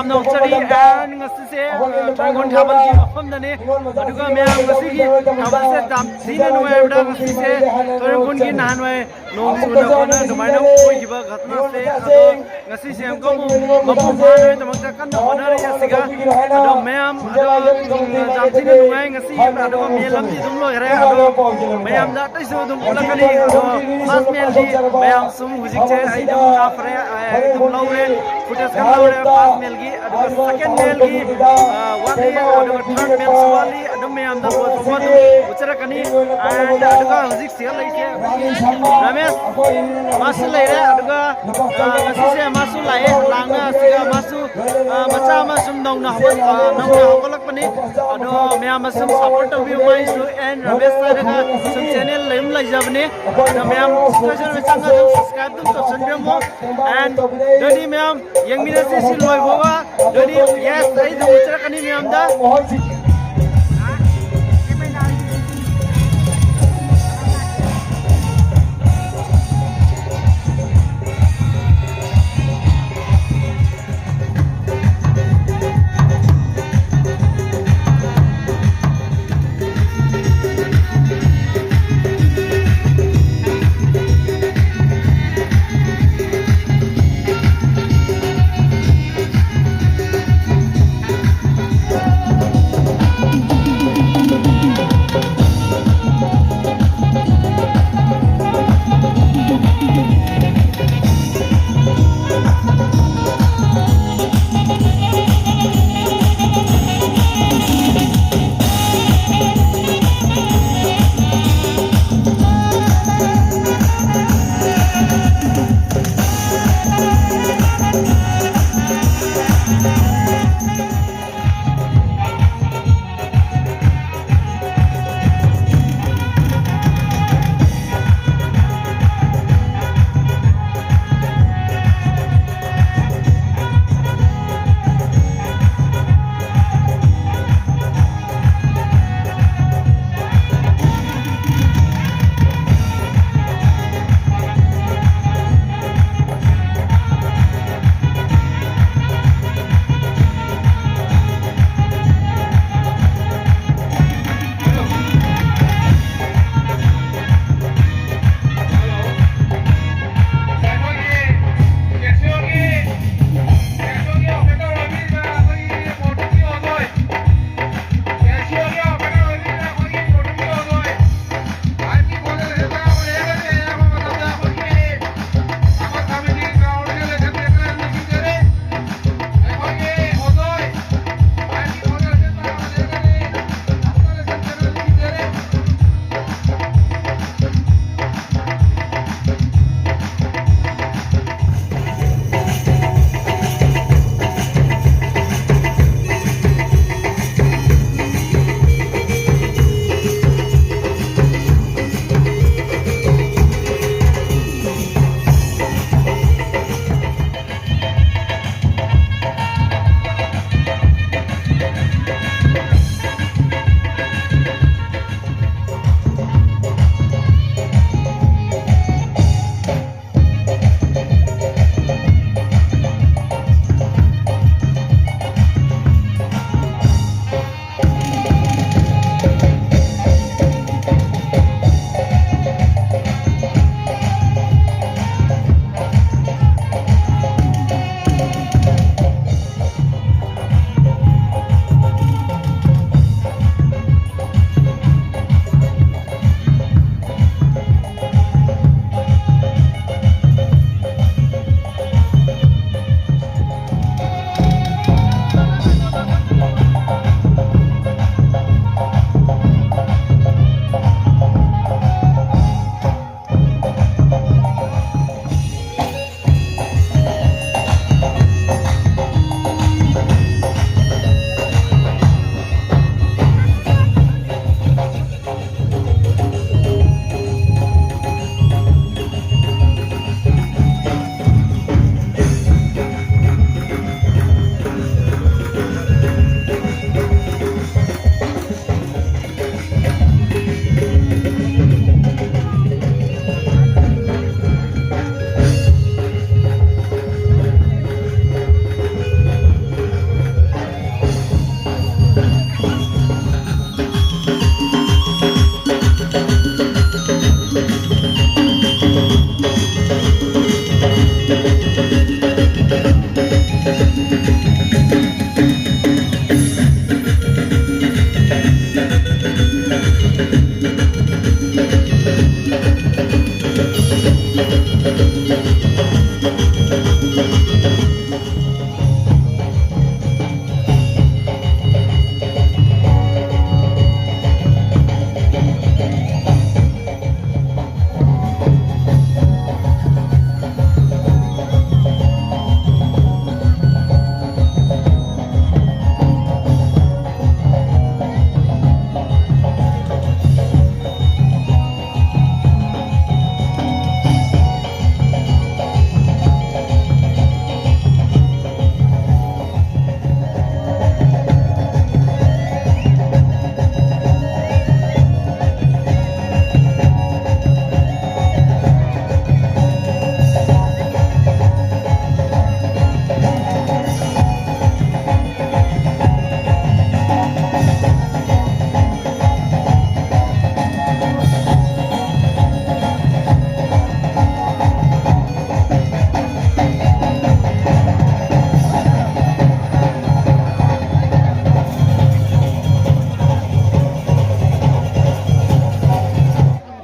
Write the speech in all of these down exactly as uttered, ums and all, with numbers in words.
ꯅꯣꯛꯆꯔꯤ꯫ And ꯉꯁꯤꯁꯦ, ꯑ, ꯊꯣꯏꯔꯦꯡꯈꯣꯡ ꯊꯥꯕꯜꯒꯤ ꯃꯐꯝꯗꯅꯦ꯫ ꯑꯗꯨꯒ ꯃꯌꯥꯝ ꯉꯁꯤꯒꯤ ꯊꯥꯕꯜꯁꯦ ꯌꯥꯝ ꯊꯤꯅ ꯅꯨꯡꯉꯥꯏꯕꯗ, ꯉꯁꯤꯁꯦ ꯊꯣꯏꯔꯦꯡꯈꯣꯡꯒꯤ ꯅꯍꯥꯟꯋꯥꯏ ꯅꯣꯡ ꯆꯨꯅꯕꯅ ꯑꯗꯨꯃꯥꯏꯅ ꯑꯣꯏꯈꯤꯕ ꯘꯇꯅꯥꯁꯦ꯫ ꯑꯗꯣ ꯉꯁꯤꯁꯦ ꯑꯃꯨꯛꯀ ꯑꯃꯨꯛ ꯃꯄꯨꯡ ꯐꯥꯅꯕꯒꯤꯗꯃꯛꯇ ꯀꯟꯅ ꯍꯣꯠꯅꯔꯤ ꯑꯁꯤꯒ꯫ ꯑꯗꯣ ꯃꯌꯥꯝ, ꯑꯗꯣ, ꯎꯝ, ꯌꯥꯝ ꯊꯤꯅ ꯅꯨꯡꯉꯥꯏ ꯉꯁꯤ꯫ ꯑꯗꯨꯒ ꯃꯦꯜ ꯑꯃꯗꯤ ꯑꯗꯨꯝ ꯂꯣꯏꯈ꯭ꯔꯦ꯫ ꯑꯗꯣ ꯃꯌꯥꯝꯗ ꯑꯇꯩꯁꯨ ꯑꯗꯨꯝ ꯎꯠꯂꯛꯀꯅꯤ꯫ ꯑꯗꯣ ꯐꯥꯔꯁ ꯃꯦꯜꯗꯤ ꯃꯌꯥꯝ ꯁꯨꯝ ꯍꯧꯖꯤꯛꯁꯦ ꯑꯩ ꯑꯗꯨꯝ ꯀꯥꯞꯈ꯭ꯔꯦ, ꯑꯩ ꯑꯗꯨꯝ ꯂꯧꯔꯦ, ꯐꯨꯇꯦꯖ ꯈꯔ ꯂꯧꯔꯦ ꯐꯥꯔꯁ ꯃꯦꯜꯒꯤ꯫ ꯑꯗꯨꯒ ꯁꯦꯀꯦꯟ ꯃꯦꯜꯒꯤ, ꯑ, ꯋꯥꯠꯂꯤ, ꯑꯗꯨꯒ ꯊꯥꯔꯠ ꯃꯦꯜꯁꯨ ꯋꯥꯠꯂꯤ꯫ ꯑꯗꯨꯝ ꯃꯌꯥꯝꯗ ꯂꯣꯏꯕ ꯑꯗꯨꯝ ꯎꯠꯆꯔꯛꯀꯅꯤ꯫ And ꯑꯗꯨꯒ ꯍꯧꯖꯤꯛ ꯁꯤꯗ ꯂꯩꯁꯦ ꯑꯩꯈꯣꯏꯒꯤ ꯔꯃꯦꯁ, ꯃꯥꯁꯨ ꯂꯩꯔꯦ꯫ ꯑꯗꯨꯒ, ꯑ, ꯉꯁꯤꯁꯦ ꯃꯥꯁꯨ ꯂꯥꯛꯑꯦ, ꯂꯥꯡꯅ ꯑꯁꯤꯒ ꯃꯥꯁꯨ, ꯑ, ꯃꯆꯥ ꯑꯃ ꯁꯨꯝ ꯅꯧꯅ ꯍꯧꯒꯠ-, ꯑ, ꯅꯧꯅ ꯍꯧꯒꯠꯂꯛꯄꯅꯤ꯫ ꯑꯗꯣ ꯃꯌꯥꯝꯅ ꯁꯨꯝ ꯁꯞꯄꯣꯔꯠ ꯇꯧꯕꯤꯌꯨ ꯃꯥꯏꯁꯨ꯫ And ꯔꯃꯦꯁ ꯍꯥꯏꯔꯒ ꯁꯨꯝ ꯆꯦꯅꯦꯜ ꯑꯗꯨꯝ ꯂꯩꯖꯕꯅꯦ꯫ ꯑꯗꯣ ꯃꯌꯥꯝ ꯁꯨꯡꯁꯣꯏ ꯁꯣꯏꯗꯅ ꯆꯪꯉꯒ ꯑꯗꯨꯝ ꯁꯕꯁꯀ꯭ꯔꯥꯏꯕ ꯑꯗꯨꯝ ꯇꯧꯁꯟꯕꯤꯔꯝꯃꯣ꯫ And ꯑꯗꯨꯗꯤ ꯃꯌꯥꯝ ꯌꯦꯡꯃꯤꯟꯅꯁꯤ ꯁꯤ ꯂꯣꯏꯕꯒ꯫ ꯑꯗꯨꯗꯤ ꯌꯦꯁ, ꯑꯩ ꯑꯗꯨꯝ ꯎꯠꯆꯔꯛꯀꯅꯤ ꯃꯌꯥꯝꯗ꯫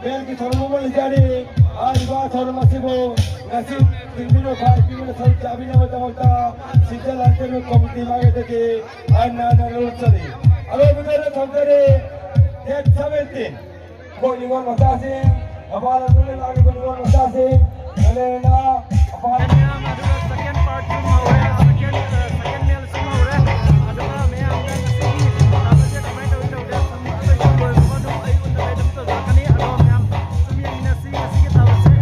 ꯕꯦꯜꯒꯤ ꯊꯧꯔꯝ ꯑꯃ ꯂꯩꯖꯔꯤ꯫ ꯍꯥꯏꯔꯤꯕ ꯊꯧꯔꯝ ꯑꯁꯤꯕꯨ ꯉꯁꯤ ꯊꯤꯟꯕꯤꯔꯛꯄ ꯏꯄꯤꯕꯅ ꯁꯔꯨꯛ ꯆꯥꯕꯤꯅꯕꯒꯤꯗꯃꯛꯇ ꯁꯤꯖ ꯂꯥꯟꯖꯦꯜ ꯀꯃꯤꯇꯤ ꯃꯥꯏꯀꯩꯗꯒꯤ ꯍꯟꯅ ꯍꯟꯅ ꯂꯧꯖꯔꯤ꯫ ꯑꯔꯣꯏꯕꯗ ꯊꯝꯖꯔꯤ, date seventeen꯫ ꯑꯩꯈꯣꯏ ꯅꯤꯉꯣꯜ ꯃꯆꯥꯁꯤꯡ, ꯃꯄꯥꯟ ꯂꯝꯗ ꯂꯥꯛꯂꯤꯕ ꯅꯤꯉꯣꯜ ꯃꯆꯥꯁꯤꯡ, ꯀꯂꯦꯟꯅ ꯃꯄꯥꯟ ꯃꯌꯥꯝ ꯑꯗꯨꯒ second part ꯁꯨꯝ ꯍꯧꯔꯦ, second, ꯑ, second ꯃꯦꯜ ꯁꯨꯝ ꯍꯧꯔꯦ꯫ ꯑꯗꯨꯒ ꯃꯌꯥꯝꯅ ꯉꯁꯤꯒꯤ ꯇꯥꯕꯁꯦ ꯀꯃꯥꯏꯅ ꯇꯧꯏ ꯇꯧꯗꯦ ꯁꯨꯝ ꯑꯇꯩ ꯂꯣꯏꯕꯒ ꯑꯗꯨꯝ ꯑꯩ ꯎꯠꯂꯒ ꯑꯗꯨꯝ ꯇꯧꯖꯔꯛꯀꯅꯤ꯫ ꯑꯗꯣ ꯃꯌꯥꯝ ꯁꯨꯝ ꯌꯦꯡꯃꯤꯟꯅꯁꯤ ꯉꯁꯤꯒꯤ ꯇꯥꯕꯁꯦ꯫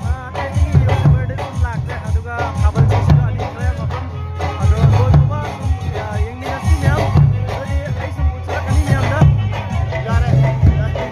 ꯑ, ꯑꯇꯩ YouTuberꯗꯤ ꯁꯨꯝ ꯂꯥꯛꯇ꯭ꯔꯦ꯫ ꯑꯗꯨꯒ ꯊꯥꯕꯜ ꯆꯣꯡꯁꯤꯁꯨ ꯑꯅꯤ ꯈꯔ ꯃꯐꯝ ꯑꯗꯣ ꯂꯣꯏꯕꯒ ꯁꯨꯝ, ꯑ, ꯌꯦꯡꯃꯤꯟꯅꯁꯤ ꯃꯌꯥꯝ꯫ ꯑꯗꯨꯗꯤ ꯑꯩ ꯁꯨꯝ ꯎꯠꯆꯔꯛꯀꯅꯤ ꯃꯌꯥꯝꯗ꯫ ꯌꯥꯔꯦ, ꯌꯥꯔꯦ꯫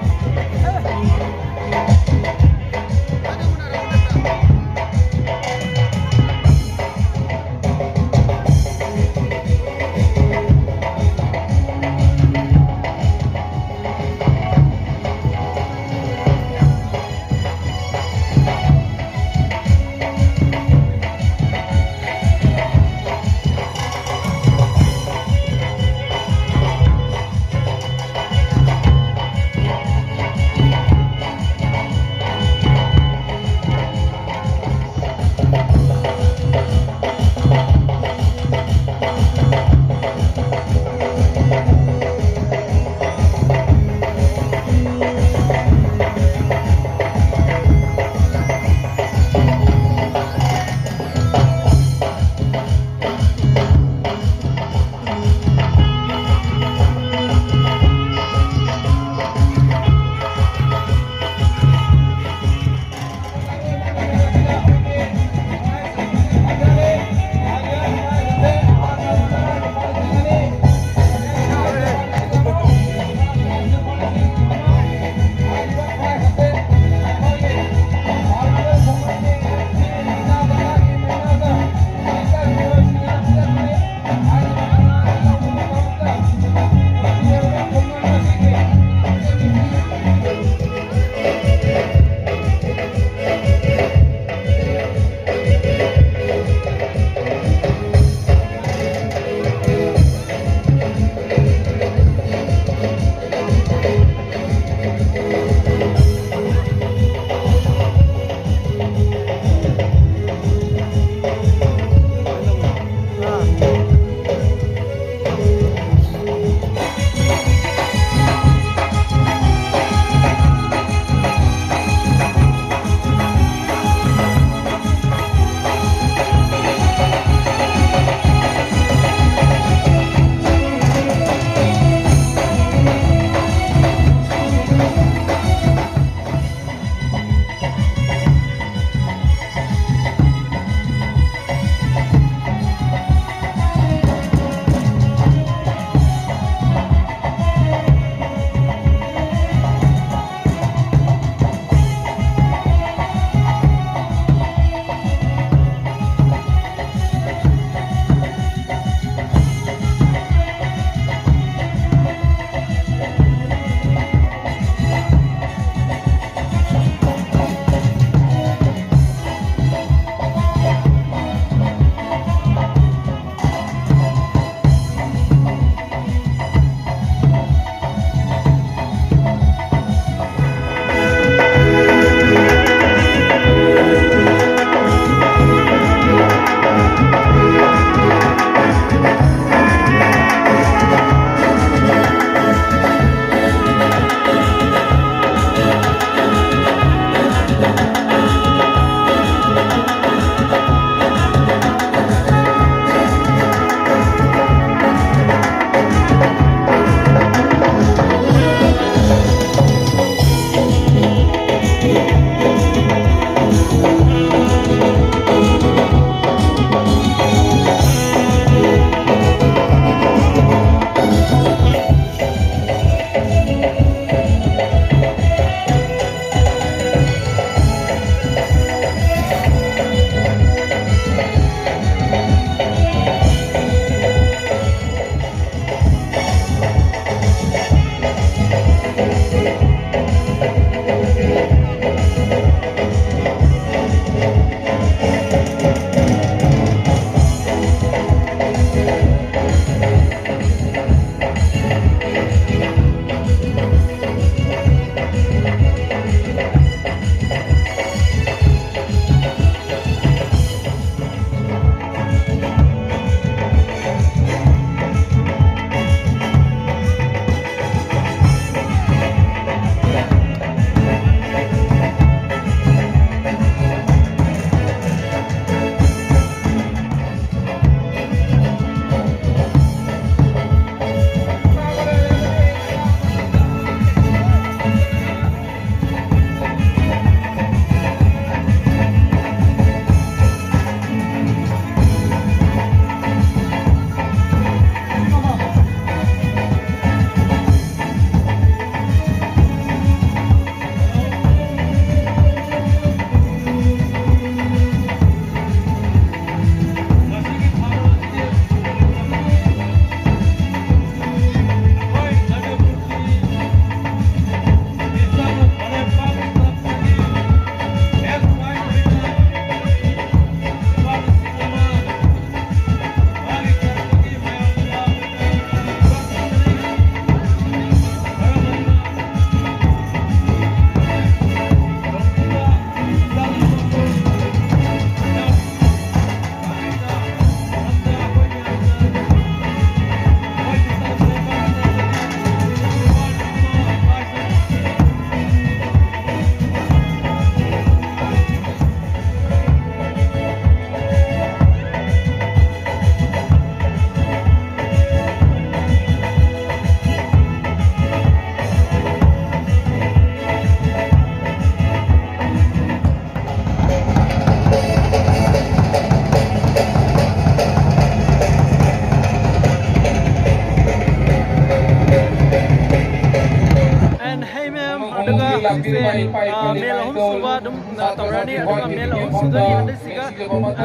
ꯃꯦꯜ ꯑꯍꯨꯝ ꯁꯨꯕ ꯑꯗꯨꯝ, ꯑ, ꯇꯧꯔꯅꯤ, ꯑꯗꯨꯒ ꯃꯦꯜ ꯑꯍꯨꯝ ꯁꯨꯗꯣꯏꯅꯤ ꯍꯟꯗꯛꯁꯤꯒ,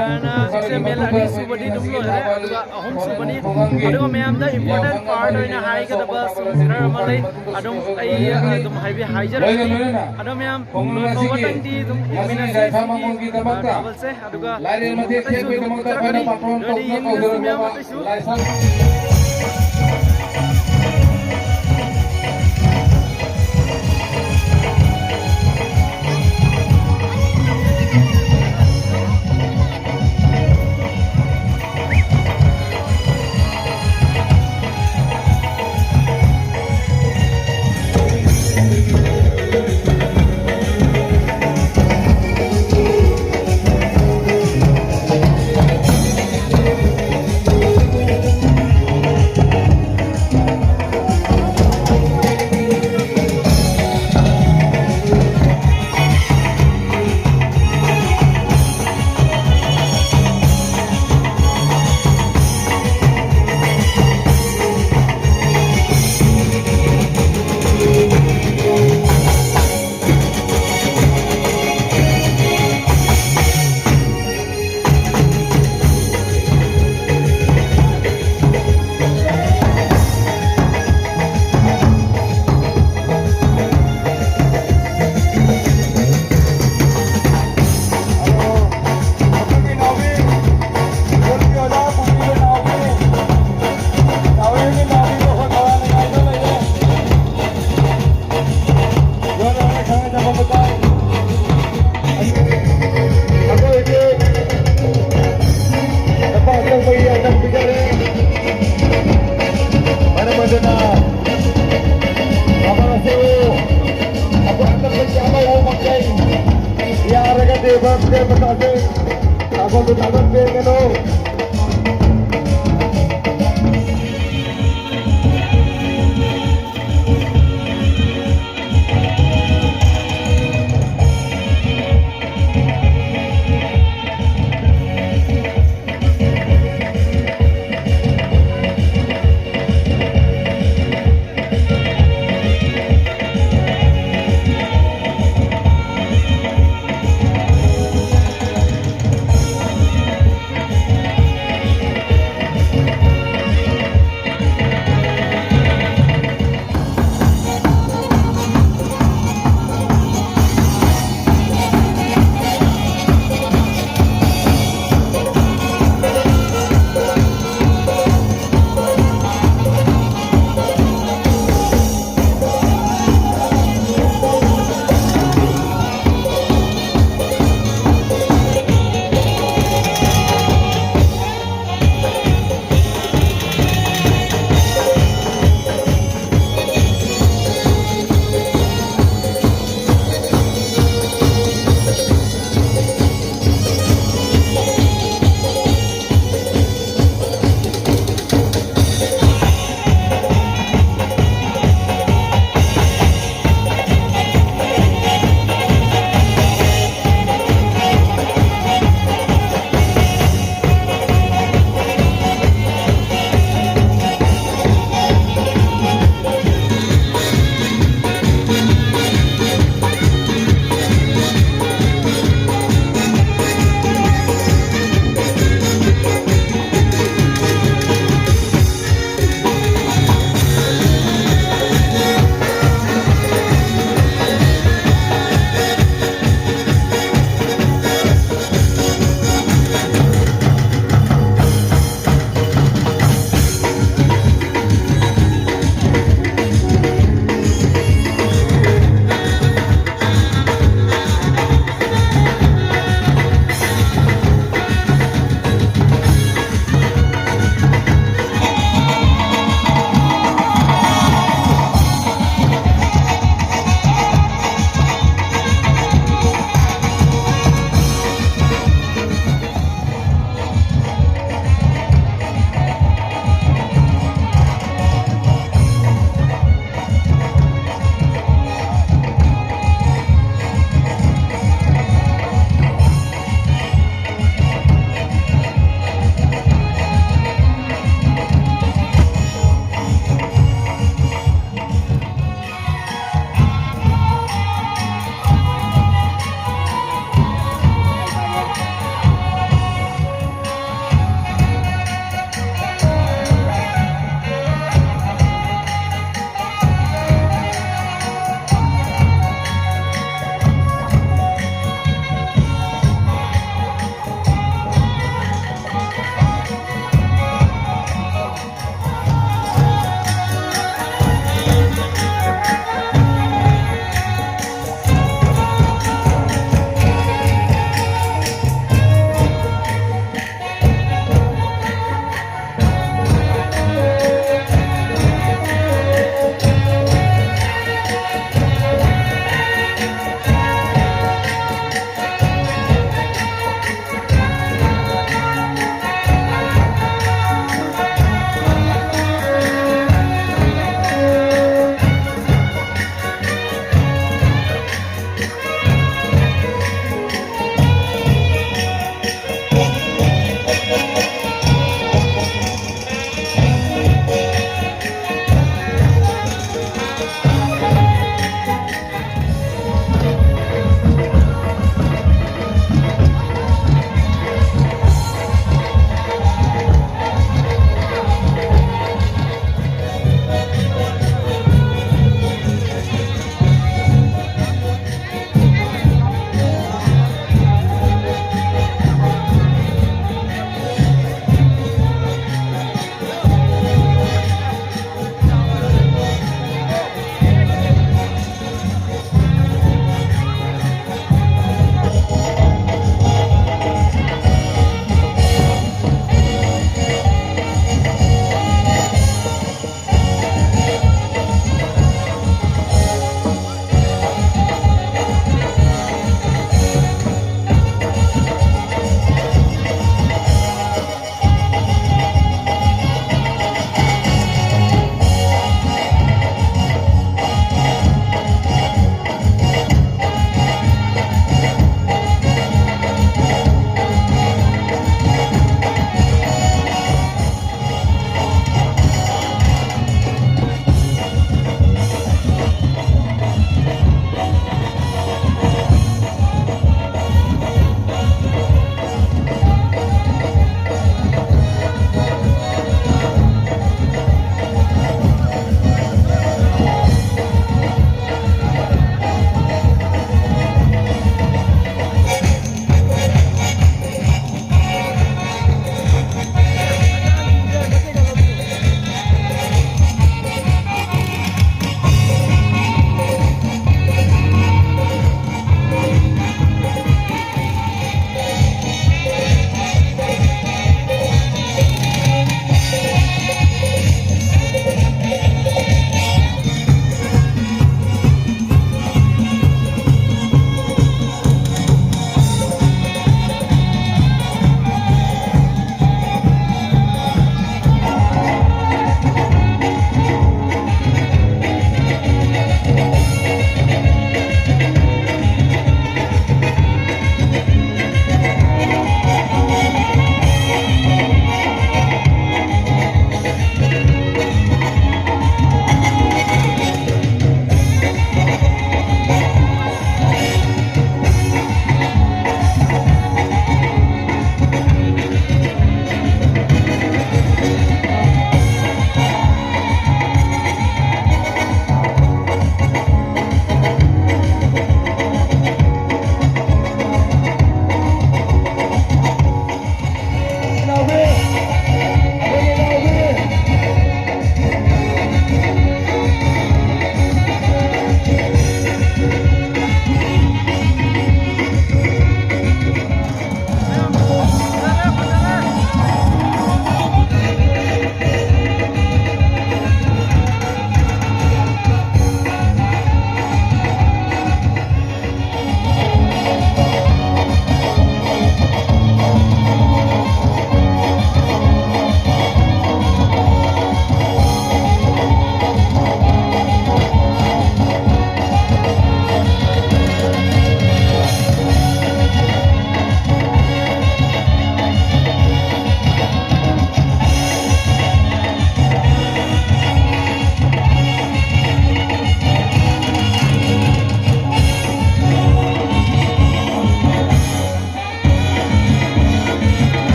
ꯑ, ꯅ, ꯁꯤꯁꯦ ꯃꯦꯜ ꯑꯅꯤ ꯁꯨꯕꯗꯤ ꯑꯗꯨꯝ ꯂꯣꯏꯔꯦ, ꯑꯗꯨꯒ ꯑꯍꯨꯝ ꯁꯨꯕꯅꯤ꯫ ꯑꯗꯨꯒ ꯃꯌꯥꯝꯗ important part ꯑꯣꯏꯅ ꯍꯥꯏꯒꯗꯕ ꯁꯨꯝ ꯈꯔ ꯑꯃ ꯂꯩ, ꯑꯗꯨꯝ ꯑꯩ ꯑꯗꯨꯝ ꯍꯥꯏꯕꯤ-, ꯍꯥꯏꯖꯔꯛꯀꯦ꯫ ꯑꯗꯣ ꯃꯌꯥꯝ ꯂꯣꯏꯐꯥꯎꯕꯇꯪꯗꯤ ꯑꯗꯨꯝ ꯌꯦꯡꯃꯤꯟꯅꯁꯤ ꯁꯤꯒꯤ, ꯑ, ꯊꯥꯕꯜꯁꯦ, ꯑꯗꯨꯒ ꯂꯥꯏꯔꯦꯝꯕ ꯊꯦꯛ ꯃꯊꯪꯁꯨ ꯑꯗꯨꯝ ꯊꯦꯛꯄꯒꯤꯗꯃꯛꯇ ꯆꯠꯀꯅꯤ꯫ ꯑꯩꯈꯣꯏꯅ ꯄꯥꯇ꯭ꯔꯣꯟ ꯂꯣꯏꯅ ꯇꯧꯗꯨꯅ ꯌꯦꯡꯃꯤꯟꯅꯁꯤ ꯀꯧꯗꯨꯅ ꯃꯌꯥꯝ ꯂꯥꯛꯄ ꯑꯇꯩꯁꯨ꯫ ꯂꯥꯏꯁꯪ ꯌꯥꯔꯒꯗꯤ ꯕꯁ ꯁꯦꯝꯕ ꯇꯥꯁꯤ꯫ ꯊꯥꯕꯜꯗꯨ ꯊꯥꯗꯣꯛꯄꯤꯔꯒꯅꯨ꯫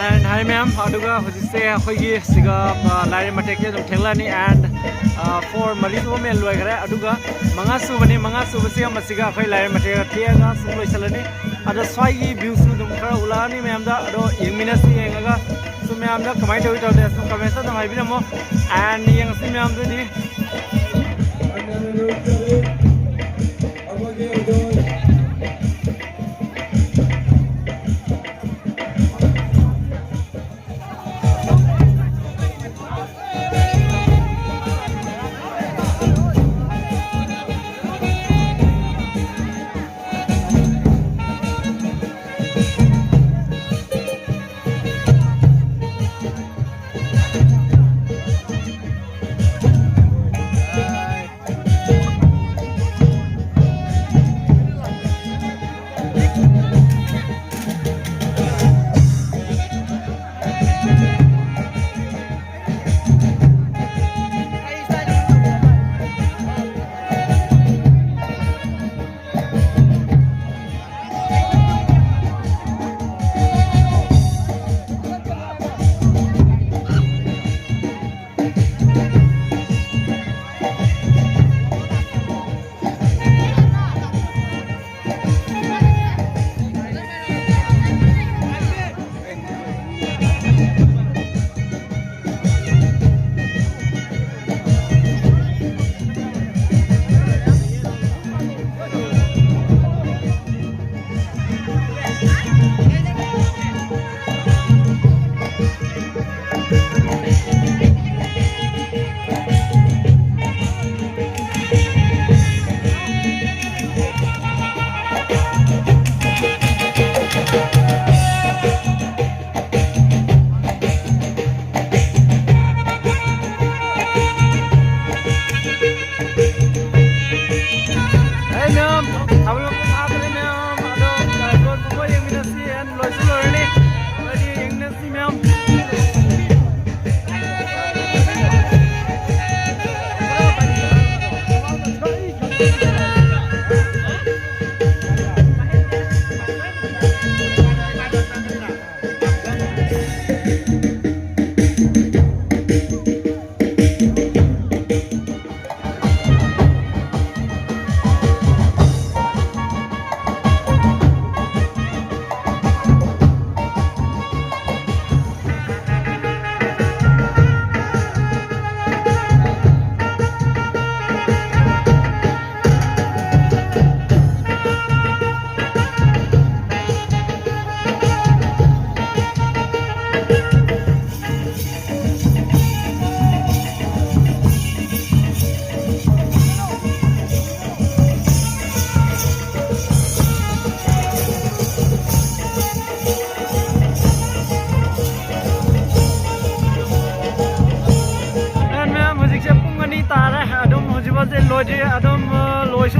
And hi ma'am, ꯑꯗꯨꯒ ꯍꯧꯖꯤꯛꯁꯦ ꯑꯩꯈꯣꯏꯒꯤ ꯁꯤꯒ, ꯑ, ꯂꯥꯏꯔꯦꯝ ꯃꯊꯦꯛꯁꯦ ꯑꯗꯨꯝ ꯊꯦꯛꯂꯛꯑꯅꯤ꯫ And, ꯑ, four ꯃꯔꯤ ꯁꯨꯕ ꯃꯦꯟ ꯂꯣꯏꯈ꯭ꯔꯦ, ꯑꯗꯨꯒ ꯃꯉꯥ ꯁꯨꯕꯅꯤ꯫ ꯃꯉꯥ ꯁꯨꯕꯁꯤꯒ ꯃꯁꯤꯒ ꯑꯩꯈꯣꯏ ꯂꯥꯏꯔꯦꯝ ꯃꯊꯦꯛ ꯊꯦꯛꯑꯒ ꯁꯨꯝ ꯂꯣꯏꯁꯤꯜꯂꯅꯤ꯫ ꯑꯗꯣ ꯁ꯭ꯋꯥꯏꯒꯤ view ꯁꯨ ꯑꯗꯨꯝ ꯈꯔ ꯎꯠꯂꯛꯑꯅꯤ ꯃꯌꯥꯝꯗ꯫ ꯑꯗꯣ ꯌꯦꯡꯃꯤꯟꯅꯁꯤ, ꯌꯦꯡꯉꯒ ꯁꯨꯝ ꯃꯌꯥꯝꯗ ꯀꯃꯥꯏꯅ ꯇꯧꯏ ꯇꯧꯗꯦ ꯁꯨꯝ comment ꯇ ꯑꯗꯨꯝ ꯍꯥꯏꯕꯤꯔꯝꯃꯣ꯫ And ꯌꯦꯡꯉꯁꯤ ꯃꯌꯥꯝꯗꯨꯗꯤ꯫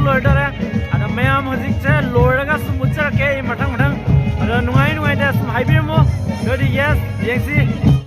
ꯂꯣꯏꯔꯗꯔꯦ꯫ ꯑꯗ ꯃꯌꯥꯝ ꯍꯧꯖꯤꯛꯁꯦ ꯂꯣꯏꯔꯒ ꯁꯨꯝ ꯎꯠꯆꯔꯛꯀꯦ ꯑꯩ ꯃꯊꯪ ꯃꯊꯪ꯫ ꯑꯗ ꯅꯨꯡꯉꯥꯏ ꯅꯨꯡꯉꯥꯏꯇꯦ ꯁꯨꯝ ꯍꯥꯏꯕꯤꯔꯝꯃꯣ꯫ ꯑꯗꯨꯗꯤ yes, ꯌꯦꯡꯁꯤ꯫